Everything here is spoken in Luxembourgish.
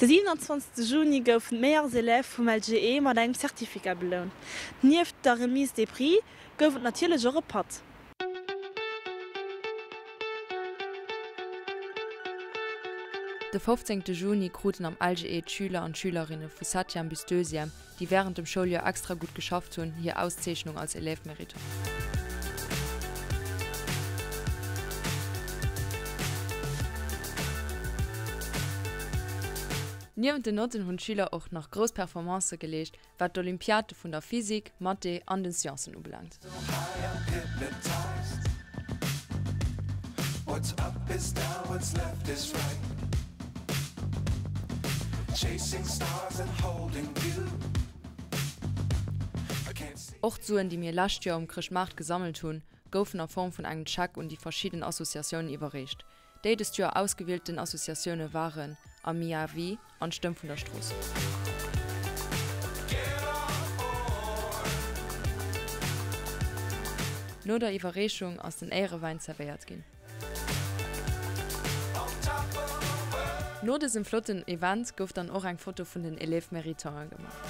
De 27 Juni goufen d'Meilleurs Élèves vum LGE mat engem Certificat belount. Nieft der Remise des Prix gouf et natierlech och e Patt. De 15 Juni kruten am LGE d'Schüler an d'Schülerinne vu Septième bis Deuxième, déi wärend dem Schouljoer extra gutt geschafft hunn, hir Auszeechnung als Élève méritant. Niewent den Notten hunn d'Schüler och nach grouss Performancë geleescht, wat d'Olympiade vun der Physik, Mathé an den Sciencen ubelaangt. Och d'Suen, déi mir lescht Joer um Chrëschtmaart gesammelt hunn, goufen a Form vun engem Scheck un déi verschidden Associatiounen iwwerreecht. Déi dëst Joer ausgewielten Associatioune waren Amiavi an d'Stëmm vun der Strooss. No der Iwwerreechung ass den Éierewäin zerwéiert ginn. No dësem flotten Event gouf dann och eng Foto vun den Élèves Méritants gemaach.